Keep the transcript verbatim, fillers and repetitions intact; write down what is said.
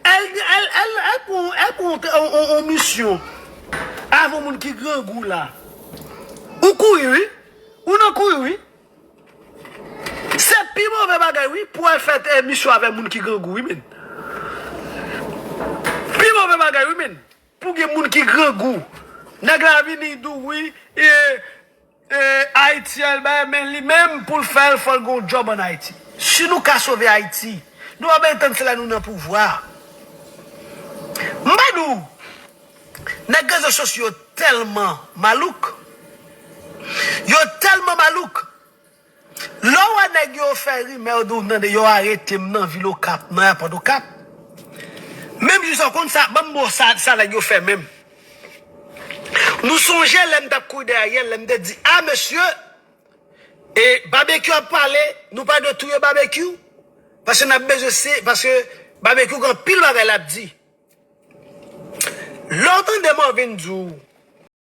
El, el, el, el pran, el pran yon, yon, yon, yon misyon avè yon moun ki grangou la. Ou kouri, wi. Ou nan kouri, wi. Se pi move bagay, wi, pou al fè, eh, misyon avè moun ki grangou, wi, men. Pi move bagay, wi, men. Pou gen moun ki grangou. Nèg la vini, di w, wi, eh, eh, Ayiti, al bay, men li menm, pou l fè l, fò l gen yon djòb ann Ayiti. Si nou ka sove Ayiti, nou pa bezwen tann se lè nou nan pouvwa. M pa di w, nèg rezo sosyo yo tèlman malouk. Yo tèlman malouk. Lè w wè nèg yo fè rimè, yo di w, tande, yo arete m nan vil Okap, nan ayewopò Okap. Menm jis ou konn sa, ban m ba w sa, sa nèg yo fè menm. Nou sonje lè m t ap kouri dèyè Ariel, lè m te di, a, mesye, e Babekyou ap pale, nou pa dwe touye Babekyou, paske n ap bezwen se, paske Babekyou gen anpil bagay l ap di. Lè w tande Marvin di w,